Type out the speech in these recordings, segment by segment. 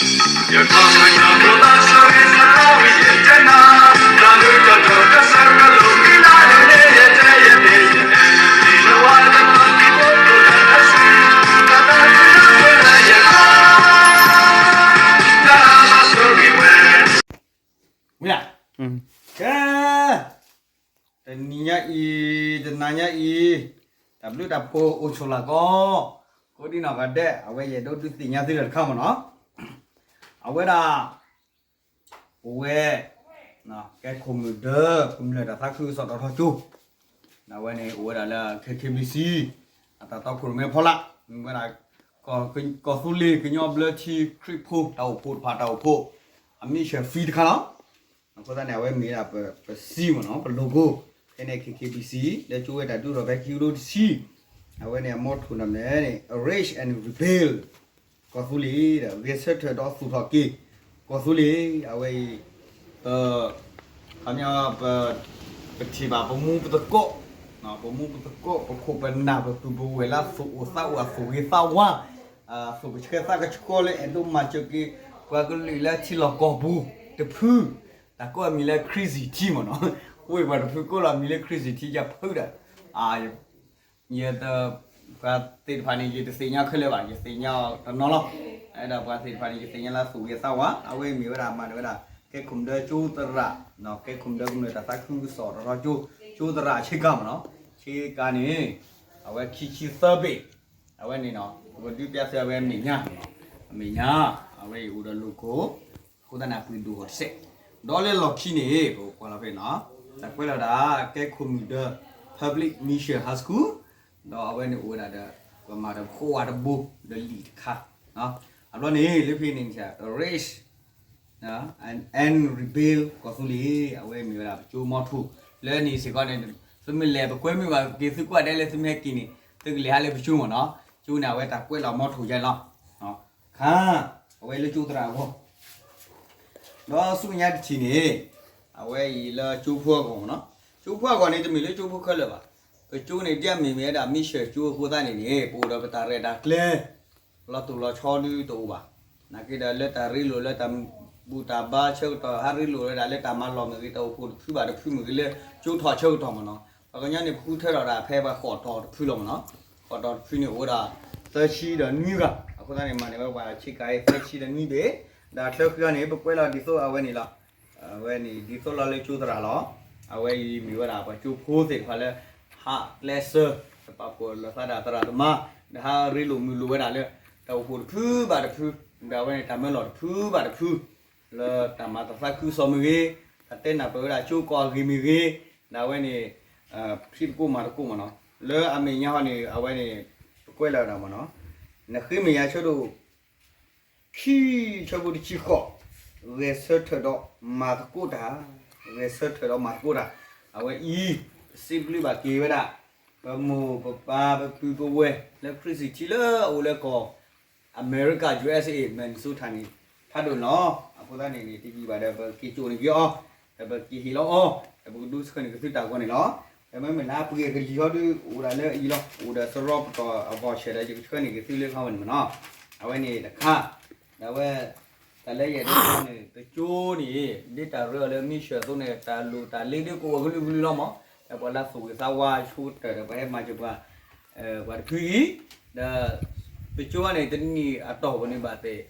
ဝံၤလၢ ကဲ တနံၤညါအံၤ တနံၤညါအံၤ တၢ်ဘျုးတၢ်ဖှိၣ်အိၣ်ဆိးလၢကီၢ် ကိးဒံနီၢ်ဂၤဒဲး အဝဲယအဲၣ်ဒိးဒုးသ့ၣ်ညါသုတၢ်တခါမ့ၢ်နီၤ, အဝဲဒၣ် ပဝဲ ကဲခိၣ်မုၢ်ဒၢ ကမျၢၢ်တၢ်သးခုကစီၣ်တီၤထီကၠိ အဝဲန့ၣ်အိၣ်ဝဲဒၣ်လၢ ခဲခဲဘံစံ အတၢ်တီခိၣ်ရိၣ်မဲဖီလာ် မ့ၢ်ဝဲဒၣ် ကီၢ်သူလ့ၤကညီဘျၢထံခရံာ်ဖိတၢ်အိၣ်ဖှိၣ်တဖၣ်တၢ်အိၣ်ဖှိၣ် အမံၣ်ဆၢၣ်ဖံတခါလီၤ. အဃိသတးန့ၣ် အဝဲမ့ၢ်ဒၣ်ပစံမ့ၢ်နီၤ ပ logo ဖဲန့ၣ် ခဲခဲဘံစံ လၢကၠိဝဲတၢ်ဒုးထီၣ်ဖဲခံကထိတဆံ အဝဲန့ၣ်အမီထိၣ်နီၤမ့ၢ်န့ၣ် Erase and Rebuild ကီၢ်သူလ့ၤ ဒီးဂဲၤဆၢထၢၣ်ဒီးသူၣ်ထီၣ်က့ၤ ကီၢ်သူလ့ၤ အဝဲအံၤ ပ ခီပညီ ပ ပထံၣ်ဘၣ်ပမူပသကိး ပမူပသကိး ပခိၣ်ပနၢ် ပပုၢ်ပဝဲၢ်လၢအသူၣ်အိၣ်သးအိၣ် အသူၣ်ဂ့ၤသးဝါ အသူၣ်ကဆှဲသးကဆှီလၢအဲၣ်ဒိးမၤစၢၤက့ၤ ပှၤကလုာ်လၢထံလီၢ်ကီၢ်ပူၤတဖု တၢ်ကိးအမံၤလၢ Crazy Team မ့ၢ်နီၤ, အိၣ်ပှၤတဖုကိးလီၤမံၤလၢ Crazy Team ယဖုဒီး ယ ပှၤသ့ၣ်တဖၣ်န့ၣ် ယတသ့ၣ်ညါခဲလၢာ်ဘၣ် ယသ့ၣ်ညါအီၤတနီၤလီၤ. အဲၣ်ဒိးပှၤသ့ၣ်တဖၣ်န့ၣ် ယသ့ၣ်ညါလၢသူၣ်ဂ့ၤသးဝါ အဝဲမ့ၢ်ဝဲဒၣ်မၤန့ၢ်ဝဲဒၣ် ကဲခိၣ်မုၢ်ဒၢကၠိသရၣ် ကဲခိၣ်မုၢ်ဒၢကမျၢၢ်တၢ်သးခုကစီၣ်တီၤထီကၠိ ကၠိသရၣ်ဆ့ကၤမ့ၢ်နီၤ, ဆ့ကၤန့ၣ် အဝဲခံဆံသၢဘ့ၣ် အဝဲန့ၣ်နီၤ ပကဒုးပျးသုအဝဲအမဲာ်ညါ အမဲာ်ညါ အဝဲအံၤအိၣ်ဒီး logo အဃိသတးန့ၣ် အပှ့ၤဒိၣ်ဂီၤစဲး ဒီးလၢလီၢ်ခံန့ၣ် ပကကွၢ်လီၤဖဲနီၤ တၢ်ကွဲးလီၤဒၣ် ကဲခိၣ်မုၢ်ဒၢ Public Mission High School ဒီးအဝဲန့ၣ်အိၣ်ဝဲဒၣ်ဒီး ပှၤမၤဒီးခိဝါတဘိ ဒီးလံာ်တခါ အဘျီန့ၣ် လၢဖဲန့ၣ် Erase and Rebuild ကီၢ်သူလ့ၤ အဝဲမ့ၢ်ဝဲဒၣ်ပကၠိမီထိၣ် လၢန့ၣ်စ့ၢ်ကီးန့ၣ် သုမ့ၢ်လဲၤပကွဲမုာ်ဘၣ်က့ၤ သုကွၢ်ဒဲးလၢသုမ့ၢ်ဟဲက့ၤန့ၣ် သုကလဲၤဟးလၢပကၠိမ့ၢ်နီၤ, ကၠိန့ၣ် အဝဲတၢ်ကွဲးလီၤမီထိၣ်ယါလီၤ ခါ အဝဲလၢကၠိသရၣ်အဂီၢ် ဒီးဆူမဲာ်ညါတထံၣ်န့ၣ် အဝဲအံၤလၢကၠိဖိအဂီၢ်မ့ၢ်နီၤ, ကၠိဖိအဂီၢ်န့ၣ် တမ့ၢ်လၢကၠိဖိခဲလၢာ်ဘၣ်, ပကၠိန့ၣ် ဒ်အမ့ၢ်မ့ၢ်ဝဲဒၣ် မံၣ်ဆၢၣ်ကၠိအဃိသတးန့ၣ်န့ၣ် ပအိၣ်ဒီးပတၢ်ရဲၣ်တၢ်ကျဲၤ လီၤတိၢ်လီၤဆီဒုတအိၣ်ဘၣ်, နာ်က့ဒီးလၢတၢ်ရ့လိာ်လၢတၢ်ဘူၣ်တၢ်ဘါဆၢကတီၢ် ဟးရ့လိာ်ဝဲဒၣ်လၢတၢ်မၤလီၢ်မ့ၢ်ဂ့ၤ တၢ်အိၣ်ဖှိၣ်တဖုဘၣ်တဖုမ့ၢ်ဂ့ၤလၢကၠိထီၣ်ဆၢကတီၢ်မ့ၢ်နီၤ, ပှၤကညီန့ၣ် ပဃုထၢထီၣ်ဒၣ်ဖဲပှၤဃိးတီၤတဖုလီၤမ့ၢ်နီၤ, ဃိးတီၤတဖုန့ၣ်အိၣ်ဝဲဒၣ် သၢဆံဒီးနွံဂၤ, အဃိသတးန့ၣ် မၤန့ၢ်ဝဲပှၤဆ့ကၤအံၤ သၢဆံဒီးနွံဘ့ၣ်, ဒီးချၢဃုဂၤန့ၣ် ပကွဲးလီၤဒ်သိးအဝဲန့ၣ်လီၤ အဝဲန့ၣ်ဒ်သိးလီၤလၢကၠိသရၣ်လီၤ, အဝဲအံၤမ့ၢ်ဝဲဒၣ်ပှၤကၠိဖိသ့ၣ်တဖၣ်လၢ ဟးကျဲးစၢး တပာ်ဖှိၣ်လိာ်သးဒၣ်သရၣ်သမါ, ဒီးဟးရ့လိာ်မုာ်လိာ်ဝဲဒၣ်လၢ တၢ်အိၣ်ဖှိၣ်တဖုဘၣ်တဖု, ဒီးအဝဲန့ၣ်တၢ်မၢလီၢ်တဖုဘၣ်တဖု, လၢတၢ်မၤတၢ်သးခုကစီၣ်မ့ၢ်ဂ့ၤ, တၢ်တဲနၢ်ပၢၢ်ဝဲဒၣ်ကၠိကီၢ်အဂ့ၢ်မ့ၢ်ဂ့ၤ, ဒီးအဝဲန့ၣ် ဖံးသကိးမၤသကိးမ့ၢ်နီၤ, လၢအမဲာ်ညါဟီန့ၣ် အဝဲန့ၣ် ပကွဲးလီၤဝဲဒၣ်မ့ၢ်နီၤ, နဃ့မဲာ်ညါဆၢဒိၣ် ခံ ဆၢဖိတဆံဃိး, ဂဲၤဆၢထၢၣ်ဒီးမၤသကိးတၢ်, ဂဲၤဆၢထၢၣ်ဒီးမၤသကိးတၢ်, အဝဲအံၤ ပစံးဘျုးဘၣ်က့ၤဝဲဒၣ် ပမိၢ်ပပၢ်ပပုၢ်ပဝဲၢ်လၢ Crazy Team လၢအအိၣ်လၢကီၢ် အမဲရကၤ ယူၣ်အ့ၣ်စ့ မံၤနံၤစိထၣ်န့ၣ် ဖးဒိၣ်န့ၣ်လီၤ, အဃိသတးန့ၣ်န့ၣ် တယံာ်ဘၣ်ဒီး ပက့ၤကၠိးန့ၢ်က့ၤအီၤ, ဒီးပက့ၤဟ့ၣ်လီၤအီၤ, ဒီးပကဒုးဆှၢန့ၢ်က့ၤသုတၢ်ဂီၤန့ၣ်လီၤ, ဒီးမ့မ့ၢ်လၢအပှ့ၤကလံၤဟီဒုးအိၣ်ဒၣ်လၢအံၤလီၤ, အိၣ်ဒီးစရီပတီၢ်အ voucher ဒီးယကဆှၢန့ၢ်က့ၤသုလၢခီဝဲန့ၣ်မ့ၢ်နီၤ, အဝဲန့ၣ်တခါ, ဒီးအဝဲ တၢ်လၢယအဲၣ်ဒိးန့ၣ် ပကၠိန့ၣ် ဒ်တၢ်ရ့အီၤလၢမံၣ်ဆၢၣ်အသိးန့ၣ် တၢ်လိၣ်တၢ်လ့ဒ်ကအိၣ်ဝဲကလုာ်ကလုာ်လီၤမး, ဒီးပှၤလၢသူၣ်ဂ့ၤသးဝါဆိကတၢၢ်ဒီး ပှၤဟဲမၤစၢၤပှၤ ပှၤတဖုအံၤ, ဒီး ပကၠိန့ၣ် တနံၣ်အတီၢ်ပူၤန့ၣ်ဘၣ်သ့ၣ်,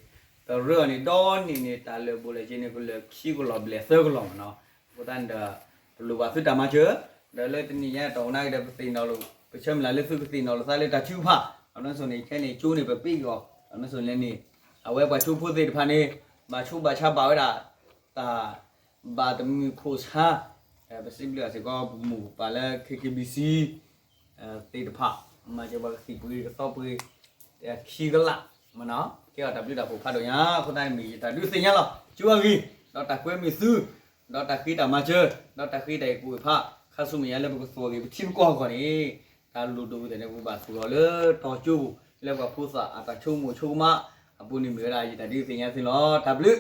တၢ်ရ့အီၤန့ၣ် ဒီနံၣ်န့ၣ် တၢ်လၢာ်ဘူးလၢာ်စ့န့ၣ် ကလၢာ်ခံကလီၢ်ဘျဲၣ်သၢကလီၢ်မ့ၢ်နီၤ, အဃိသတးန့ၣ်ဒီး ပလိၣ်ဘၣ်သုတၢ်မၤစၢၤ, ဒီးလၢတနံၣ်ညါတီၢ်ပူၤန့ၣ်ဒီး ပသ့ၣ်နီၣ်လိာ် ပဆၢမုၢ်လၢ်လၢသုကသ့ၣ်နီၣ်လိာ်သးလၢတၢ်ထုကဖၣ်, အနီၢ်စိၤန့ၣ် ခဲန့ၣ် ကၠိန့ၣ် ပပ့ၢ်က့ၤအီၤ, အနီၢ်စိၤလဲၣ်န့ၣ်, အဝဲပှၤကၠိဖိသ့ၣ်တဖၣ်န့ၣ် ဘၣ်ဆိဘၣ်ဆါဘၣ်ဝဲဒၣ် တၢ် ဘၣ်တမုာ်ဖိးဆါ, ပစံးဘျုးအီၤစ့ၢ်ကီး ပမိၢ်ပပၢ်လၢ ခဲခဲဘံစံ သ့ၣ်တဖၣ်, မၤစၢၤပှၤကသံၣ်ပှ့ၤကသီပှ့ၤ ခံကလး, မ့ၢ်နီၤ, ကဲအီၤတၢ်ဘျုးတၢ်ဖှိၣ်ဖးဒိၣ်ညါ, အဃိသတးန့ၣ်မ့ၢ်ယတၢ်ဒုးသ့ၣ်ညါလီၤ, ကၠိအဂ့ၢ်, ဒီးတၢ်ကွဲမုာ်သု, ဒီးတၢ်ဃ့တၢ်မၤစၢၤ, ဒီးတၢ်ဃ့တၢ်အံၣ်ကအိၣ်ဖး, ခါဆူမဲာ်ညါလၢပကသူၣ်အဂ့ၢ် ပထံပကီၢ်အဂီၢ်န့ၣ်, တၢ်လိၣ်ဒိၣ်ကတၢၢ်န့ၣ် ပဘၣ်သူၣ်လီၤလၢတီၤကၠိပူၤ, လၢပှၤဖိသၣ်အတၢ်ဆိကမိၣ်ဆိကမး, အပူၤန့ၣ်မ့ၢ်ဝဲဒၣ်ယတၢ်ဒုးသ့ၣ်ညါသုလီၤ, တၢ်ဘျုး